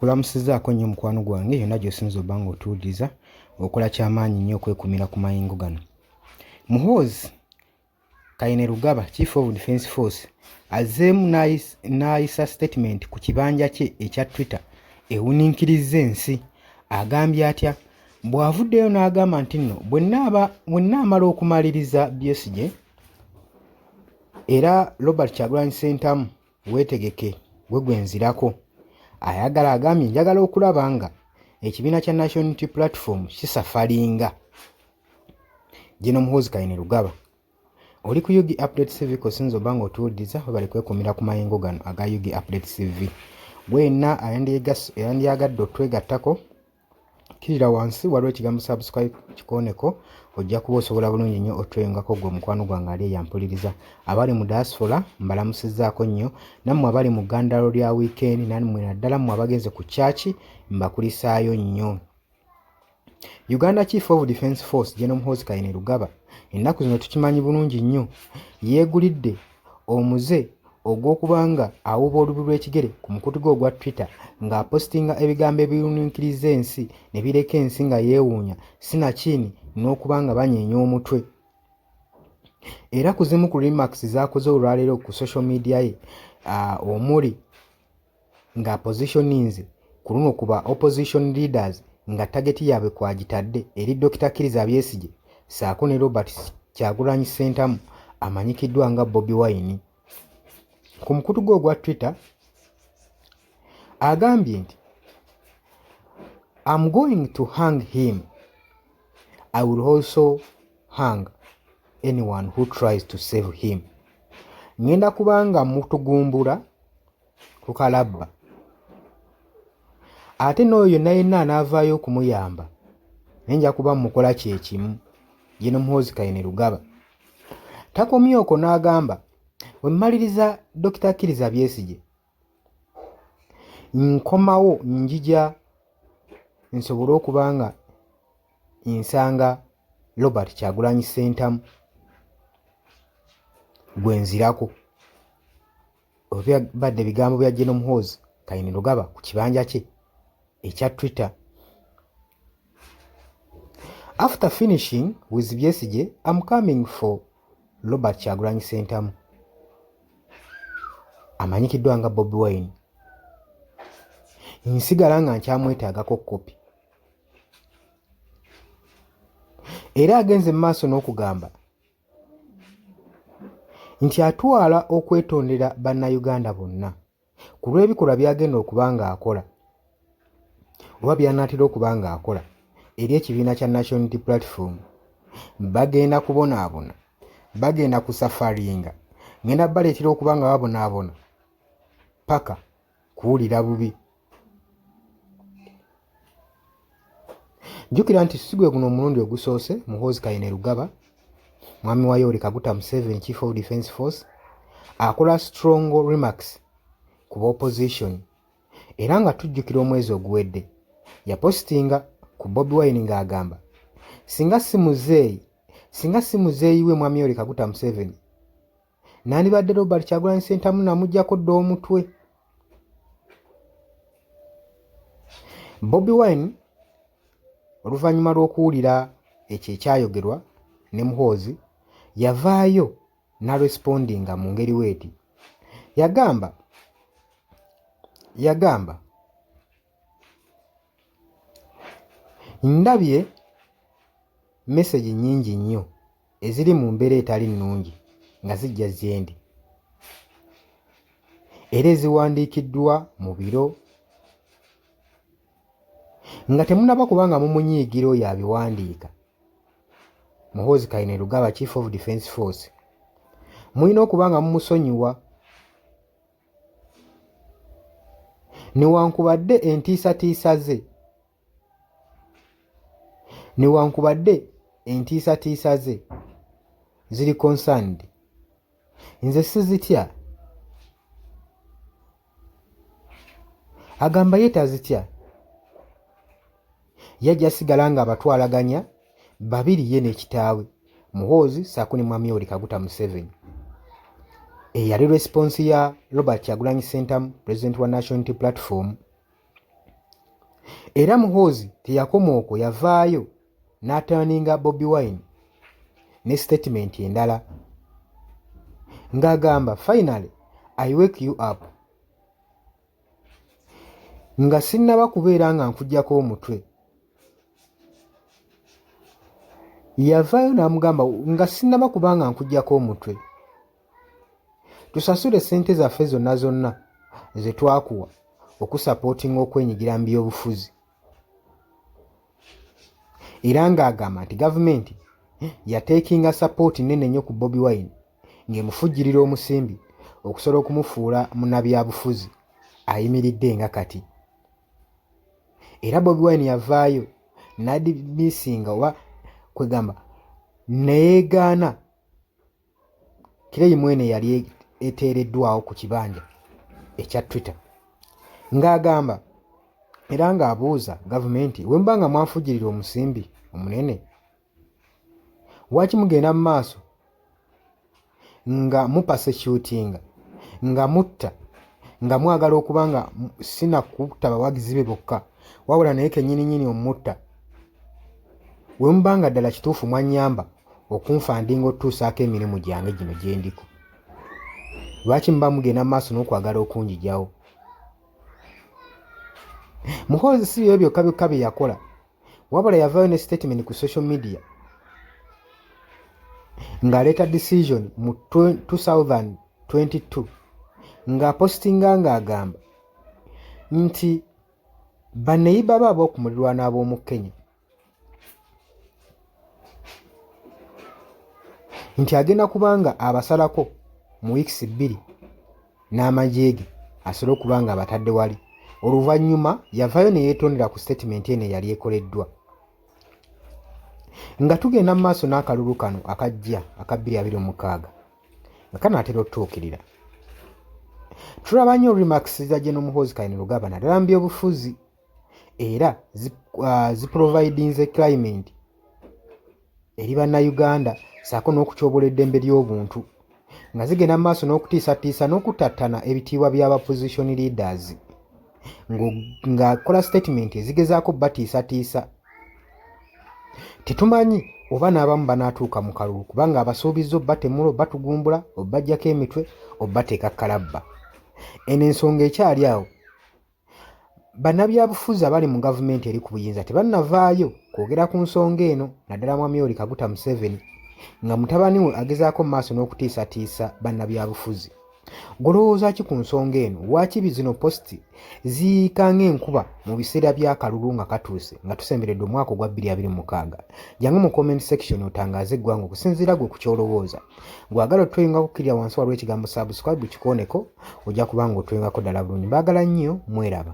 Nkulamusizaako nnyo mukwano gwange yonna gy'osinze obba ng'otuwuliriza, okola kyamaanyi nnyo okwekumira ku mayengo gano. Muhoozi Kainerugaba, Chief of Defence Force, azzeemu n'ayisa statement ku kibanja kye ekya Twitter ewuniikirizza ensi. Agambye atya? Bw'avuddeyo n'agamba nti nno bwe nnaamala okumaliriza Besigye era Robert Kyagulanyi Ssentamu Weetegeke gwe gwe nzirako. Ayagala agambye njagala okulaba nga ekibiina kya National Unity Platform kisafalinga. General Muhoozi Kainerugaba. Oli ku UG Update CV kosinza oba nga otuwuliriza webale kwekuumira ku mayengo gano aga UG Update CV. Gwenna eyandyagadde otwegattako Kkirira wansi waliwo ekigambo subscribe kikooneko ojja kuba osobola bulungi nnyo otweyungako gwe omukwano gwange ali eyampuliriza. Abali mu diaspora mbalamusizzaako nnyo, nammwe abali mu ggandalo lya weekend nammwe naddala mmwe abagenze ku church mbakulisaayo nnyo. Uganda Chief of Defence Force General Muhoozi Kainerugaba ennaku zino tukimanyi bulungi nnyo yeegulidde omuze ogw'okuba nga awuuba olubu lw'ekigere ku mukutu gwe ogwa Twitter ng'apositinga ebigambo ebiwuniikirizza ensi ne bireka ensi nga yeewuunya sinakini n'okuba nga banyeenya omutwe. Era ku zimu ku remarks z'akoze olwaleero ku social media ye omuli nga positioninze ku luno ku ba opposition leaders nga tageti yaabwe kwagitadde eri Dokita Kiriza Byesigye ssaako ne Robert Kyagulanyi Ssentamu amanyikiddwa nga Bobi Wine. Ku mukutu gwe ogwa Twitter agambye nti I'm going to hang him. I will also hang anyone who tries to save him. Ngenda kubanga mutugumbula ku kalabba ate n'oyo yenna yenna anaavaayo okumuyamba naye nja kuba mmukola kye kimu. Gen Muhoozi Kainerugaba takomye okwo n'agamba bwe mmaliriza Dokita Kiriza Byesigye nkomawo njija nsobole okuba nga nsanga Robert Kyagulanyi Ssentamu gwe nzirako. Ebyo bigambo bya General Muhoozi Kainerugaba ku kibanja kye ekya Twitter. After finishing with Besigye, I'm coming for Robert Kyagulanyi Ssentamu amanyikiddwa nga Bobi Wine. Nsigala nga nkyamwetaagako kkopi. Era agenze mu maaso n'okugamba nti atwala okwetondera Bannayuganda bonna ku lw'ebikolwa by'agenda okuba ng'akola oba by'anaatera okuba ng'akola eri ekibiina kya National Unity Platform. Bagenda kubonaabona, bagenda kusafaringa, ngenda baleetera okuba nga babonaabona paka kuwulira bubi. Jjukira nti si gwe guno omulundi ogusoose Muhoozi Kainerugaba, mwami wa Yoweri Kaguta Museveni, Chief of Defence Force, akola strong remarks ku ba opposition era nga tujjukira omwezi oguwedde yapositinga ku Bobi Wine ng'agamba singa si muzeeyi singa si muzeeyi we mwami Yoweri Kaguta Museveni nandibadde Robert Kyagulanyi Ssentamu namuggyako dda omutwe. Bobi Wine oluvannyuma lw'okuwulira ekyo ekyayogerwa ne Muhoozi yavaayo n'arespondinga mu ngeri weeti. Yagamba yagamba ndabye mesegi nnyingi nnyo eziri mu mbeera etali nnungi nga zijja gyendi era eziwandiikiddwa mu biro nga temunaba kuba nga mumunyiigira oyo abiwandiika Muhoozi Kainerugaba Chief of Defence Force mulina okuba nga mumusonyiwa newankubadde entiisatiisa ze Newankubadde entiisatiisa ze ziri concerned, nze sizitya. Agamba ye tazitya. Ye ajja sigala ng'abatwalaganya babiri ye ne kitaawe Muhoozi ssaako ne Mwami Yoweri Kaguta Museveni. Eyali response ya Robert Kyagulanyi Ssentamu, Pulezidenti wa National Unity Platform. Era Muhoozi teyakoma okwo yavaayo n'ataninga Bobi Wine ne sitatimenti endala ng'agamba finally I wake you up nga sinnaba kubeera nga nkuggyako omutwe. Yavaayo n'amugamba nga sinnaba kuba nga nkuggyako omutwe tusasule ssente zaffe zonna zonna ze twakuwa okusapootinga okwenyigira mu byobufuzi era ng'agamba nti gavumenti yateekinga sapooti nnene nnyo ku Bobi Wine ng'emufujjirira omusimbi okusobola okumufuula munnabyabufuzi ayimiridde nga kati. Era Bobi Wine yavaayo n'adimisinga oba kwegamba neyeegaana Kireyimu eno eyali eteereddwawo ku kibanja ekya Twitter ng'agamba era ng'abuuza gavumenti we muba nga mwanfujjirira omusimbi omunene lwaki mugenda mu maaso nga mupasekyutinga nga mutta nga mwagala okuba nga sinakutta bawagizi be bokka wabula naye kennyininyini omutta we muba nga ddala kituufu mwannyamba okunfandinga otutuusaako emirimu gyange gino gyendiko lwaki muba mugenda mu maaso n'okwagala okunjijawo Muhoozi si byo byokka byokka bye yakola wabula yavaayo ne statement ku social media ng'aleeta decision mu 2022 ng'apostinga ng'agamba nti baneyiba be ab'oku mulirwano ab'omu Kenya nti agenda kubanga abasalako mu wiikisi bbiri n'amagye ge asobole okuba nga abatadde wali. Oluvannyuma yavaayo ne yeetondera ku sitatimenti eno eyali ekoleddwa. Nga tugenda mu maaso n'akalulu kano akajja aka 2026 nga kanaatera otutuukirira, tulaba nnyo remarks za General Muhoozi Kainerugaba naddala mu byobufuzi era ziprovidinze climate eri bannayuganda ssaako n'okutyobola eddembe ly'obuntu nga zigenda mu maaso n'okutiisatiisa n'okutattana ebitiibwa by'aba opposition leaders ng'akola statement ezigezaako batiisatiisa. Tetumanyi oba n'abamu banaatuuka mu kalulu kubanga abasuubizza obbatemula, obbatugumbula, obbaggyako emitwe, obbateeka kalabba. Eno ensonga ekyali awo. Bannabyabufuzi abali mu gavumenti eri ku buyinza tebannavaayo kwogera ku nsonga eno naddala Mwami Yoweri Kaguta Museveni nga mutabani we agezaako mu maaso n'okutiisatiisa bannabyabufuzi. Golowooza ki ku nsonga eno? Lwaki zino positi ziyiika ng'enkuba mu biseera by'akalulu nga katuuse nga tusemberedde omwaka ogwa 2026? Jangu mu comment section otangaaze eggwanga okusinziira gwe ku ky'olowooza. Gwagala otweyungako kkirira wansi waliwo ekigambo subscribe kikooneko ojja kuba nga otweyungako ddala bulungi. Mbaagala nnyo mweraba.